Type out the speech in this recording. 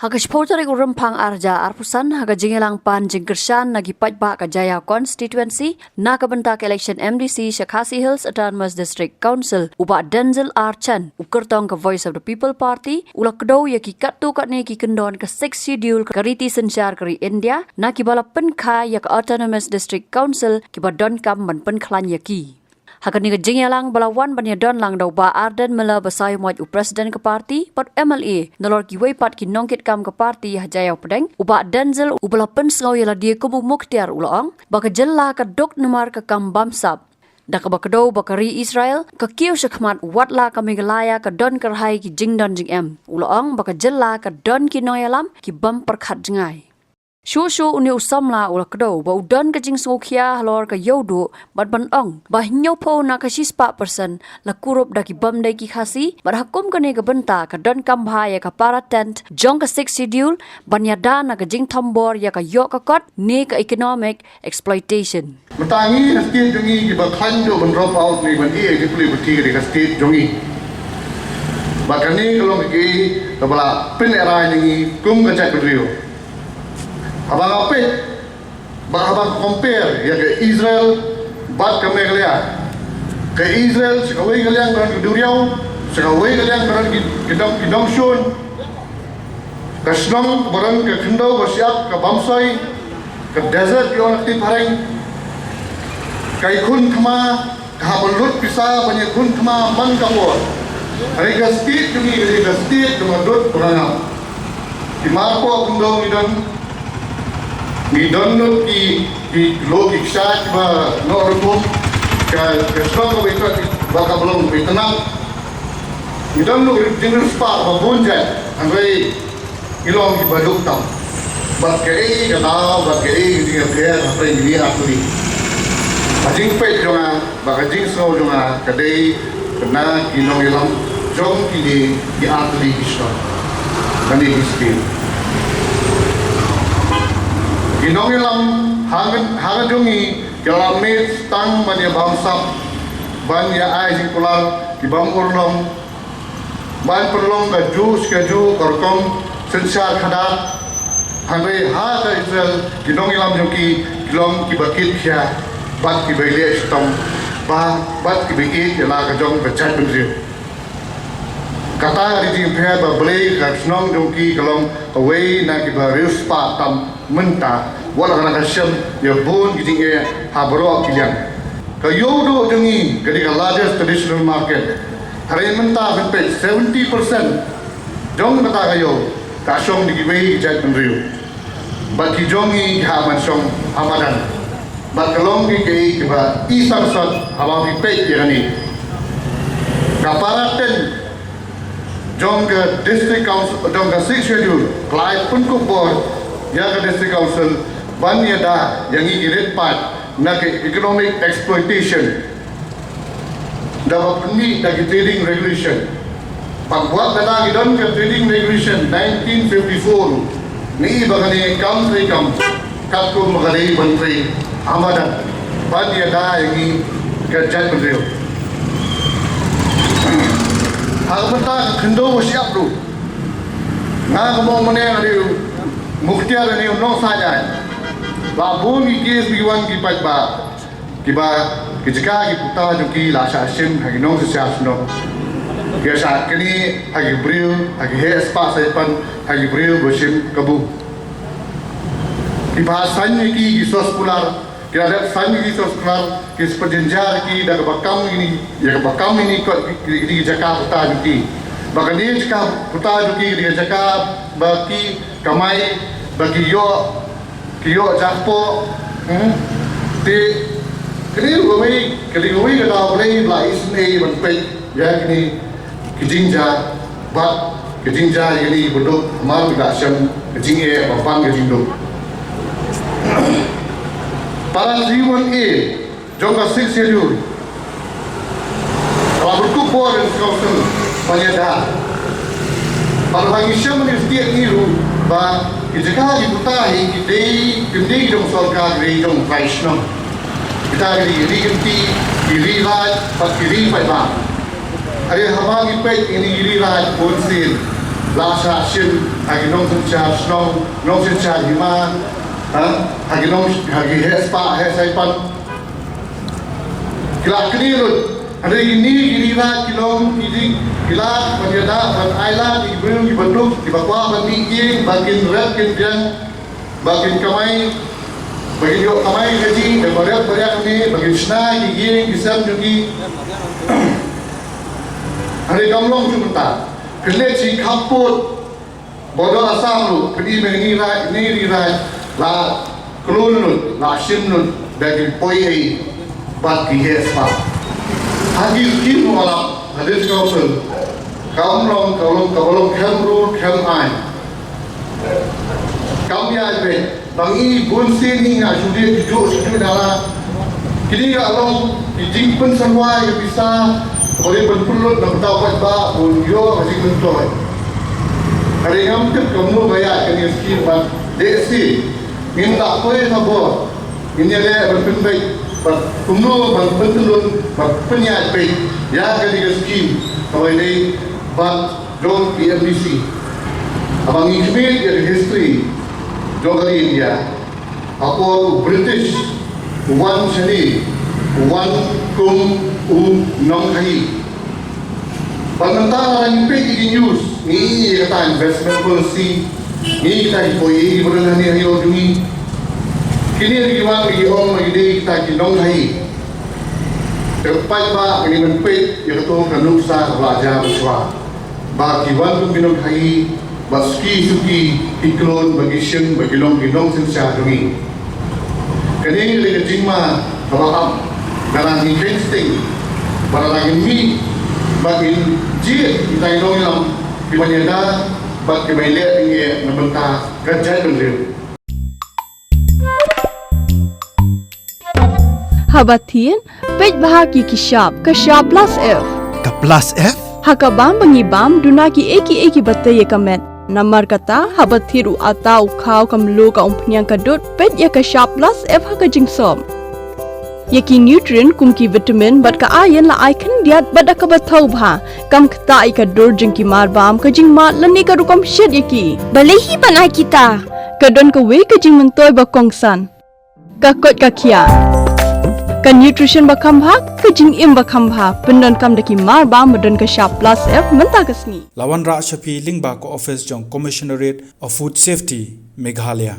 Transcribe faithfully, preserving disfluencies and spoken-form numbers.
Ha ka shiphew tarik u Rymphang arhajar arphew san, ha ka jingïalang pan jingkyrshan na ki paidbah ka Jaïaw constituency na ka bynta ka election M D C sha Khasi Hills Autonomous District Council, u Bah Denzil R Chen, u kyrtong ka Voice of the People Party, u la kdew ïa ki katto katne ki kyndon ka Sixth Schedule ka riti synshar ka ri India na kiba la pynkha ïa ka Autonomous District Council kiba donkam ban pynkhlaiñ ïa ki. Ha kane ka jingïalang ba la wan ban ïadon lang da u Bah Ardent Miller Basaiawmoit, u President ka party, bad u M L A, nalor kiwei pat ki nongkitkam ka party ha Jaïaw Pdeng, u Bah Denzil, uba la pynsngew ïa lade kum u Mukhtiar, u la ong ba ka jylla ka duk namar ka kam bamsap. Da kaba kdew ba ka ri Israel ka kiew shakhmat, watla ka Meghalaya ka don kyrhai ki jingdon jingem, u la ong ba ka jylla ka don ki nongïalam ki bym pyrkhat jngai. Shuh shuh une u samla u la kdew ba u don ka jingsngewkhia halor ka ïewduh, bad ban ong ba hynñiewphew na ka shispah percent la kurup da ki bym dei ki Khasi, bad ha kum kane ka bynta ka donkam bha ïa ka para tent jong ka Sixth Schedule ban ïada na ka jingthombor ïa ka ïoh ka kot ne ka economic exploitation. Mynta ngi ha state jong ngi kiba khlaiñ duh ban drop out ne ban ïeh ïa ki pule puthi ka dei ka state jong ngi. Bad kane ka long kaei kaba la pynlehrain ïa ngi kum ka jaitbynriew. Haba nga peit, bad haba nga compare ïa ka Israel bad ka Meghalaya. Ka Israel sha kawei ka liang ka don ka duriaw, sha kawei ka liang ka don ki, ki dong, ki dong shun. Ka shnong ba don ka khyndew ba shyiap ka bamsoi, ka desert ïa ka kti phareng. Ka ïakhun thma, ka hap ban lut pisa ban ïakhun thma man ka por. Hynrei ka state jong ngi, ka state jong nga dud ba nga ngam. Ki marpoh khyndew ngi don, ngi don lut ki, ki lo ki kshaid ba noh rukom. Ka, ka shnong ka ba ïakhun ba ka ba long ba ïakhun. Ngi don lut ki jingriewspah ba bun jait. Hynrei ngi long kiba duk tam. Bad kaei ka daw, bad kaei ka jingïapher hapdeng kine artylli. Ka jingpeit jong nga, bad ka jingsngew jong nga ka dei kane ki nongïalam jong kine ki artylli ki shnong. Kane ki state. Ki nongïalam ha nga, ha nga jong ngi ki la mih tang ban ïa bamsap, ban ïa ai jingkular ki bym urlong, ban pynlong kajuh shi kajuh ka rukom synshar khadar. Hynrei ha ka Israel ki nongïalam jong ki ki long kiba kit khia bad kiba ïaleh shitom bad kiba ïeit ïa la ka jong ka jaitbynriew. Kata ka dei ka jingpher ba balei ka shnong jong ki ka long kawei na kiba riewspah tam mynta, wat la ka dang shem ïa bun ki jingeh ha baroh ki liang. Ka Ïewduh jong ngi ka dei ka largest traditional market. Hynrei mynta phin peit seventy percent jong kata ka ïew ka shong da kiwei ki jaitbynriew. Bad ki jong ngi ki hap ban shong ha madan. Bad ka long kaei kaei kaba i sangsot haba phi peit ïa kane. Ka para tent jong ka District Council, jong ka Sixth Schedule, ka la ai pynkup bor ïa ka District Council ban ïada ïa ngi ki rit paid na ka economic exploitation. Da ba pynmih da ki trading regulation. Bad wat lada ngi don ka trading regulation nineteen fifty-four, ngi ba kane kam trei kam, katkum ba ka dei ban trei ha madan ban ïada ïa ngi ka jaitbynriew. Ha ka bynta ka khyndew ba shyiap ruh, nga ka mong mane nga dei u Mukhtiar, nga dei u nongshai aiñ. La bun ki case ba ki wan ki paidbah kiba ki jaka ki puta jong ki la shah shim ha ki nongsynshar shnong. Ki la shah knieh ha ki briew, ha ki heh spah saipan, ha ki briew ba shim kabu. Kiba saiñ ïa ki ki sos kular, ki la dep saiñ ïa ki sos kular, ki sa pynjynjar ïa ki da kaba kam ïa kine, ïa kaba kam ïa kine kot ki, ki, ki jaka puta jong ki. Ba kane jaka puta jong ki, ki jaka ba ki kamai, ba ki ïoh ki ïoh jakpoh, hmm? Te, kane ruh kawei, kane ruh kawei ka daw balei ba la isynei ban peit ïa kine ki jingjia, bad ki jingjia ïa kine ki baduk, namar ki la shem ka jingeh ba ban ka jingduk. Para three one A, jong ka Sixth Schedule. Ka la pynkup bor ïa ka Council ban ïada. Bad haba ngi shem mynta state ngi ruh ba ki jaka ki puta hi ki dei, kim dei ki jong sorkar, ki dei jong trai shnong. Kita ki dei ki ri kynti, ki ri raid, bad ki ri paidbah. Hynrei haba ngi peit ïa kine ki ri raid bunsien, La shah shim ha ki nongsynshar shnong, nongsynshar hima, ha, ha ki nong, ha ki heh spah, heh saipan. Ki la knieh lut. Hynrei kine ki riewrah ki long ki dei, ki lah ban ïada, ban ailad ïa ki briew kiba duk, kiba kwah ban mih ïing, ba kin rep kin biang, ba kin kamai, ba kin ïoh kamai kajih, ba rep ba riang ne, ba kin shna ki ïing ki sem jong ki. Hynrei kam long shuh mynta. Kane shi khappud Border Assam ruh, phi i mynta, ngi riewrah, ngi riewrah, la klun lut, la shim lut da ki poi ei bad ki heh spah. Ha ki scheme ruh, la ha District Council, kam long, kam long, kam long, kam rule, kam aiñ. Kam ïaid beit. Ba ngi bun sien ngi nga shu dei ki juh shu dei dala. Kine ka long ki jingpynsyrwa ïa ka pisa ba dei ban pynlut na ka bynta u paidbah ban ïoh ka jingmyntoi. Ka dei ngam tip kumno ba ïa kane ka skim ban dei sien. Ngin da poi na bor. Ngin ïaleh ban pynbeit bad kumno ban pynlut bad pynïaid beit ïa kane ka skim kaba dei bad jong ki M D C. Haba ngi khmih ïa ka history jong ka ri India. Ha por u British u wan shane, u wan kum u nongkhaïi. Bad mynta lada ngi peit ïa ki news, ngi ïohi ïa kata investment policy, ngi ïohi kita ki poi ei kiba don hangne ha ïew jong ngi. Kine ki wan ki ong ba ki dei kita ki nongkhaïi. Te paidbah, ngi dei ban peit ïa kato ka nuksa kaba la jia mynshuwa. Ba ki wan kum ki nongkhaïi, ba suki suki ki klun, ba ki shim, ba ki long ki nongsynshar jong ngi. Kane ka dei ka jingma kaba ap, lada ngi kheiñ sting, ba lada ngin mih, ba ngin jied kita ki nongïalam kiban ïada bad kiban ïaleh jingeh na bynta ka jaitbynriew. Haba thied, peit bha ïa ki shap, ka shap plus F. Ka plus F? Ha ka bam ba ngi bam, duna kiei kiei kiba tei ïa ka met. Namar kata, haba thied u atta, u khaw, ka mluh, ka umphniang, ka dud, peit ïa ka shap plus F ha ka jingsop. Ïa ki nutrient kum ki vitamin bad ka iron la ai khyndiat bad da kaba thaw bha. Kam ktah ïa ka dur jong ki mar bam, ka jingmad lane ka rukom shet ïa ki. Balei hi ban ai kita? Ka don kawei ka jingmyntoi ba kongsan. Ka koit ka khiah. Ka nutrition ba kham bha, ka jingim ba kham bha. Pyndonkam da ki mar bam ba don ka shap plus F mynta ka sngi. La wanrah sha phi lyngba ka office jong Commissionerate of Food Safety, Meghalaya.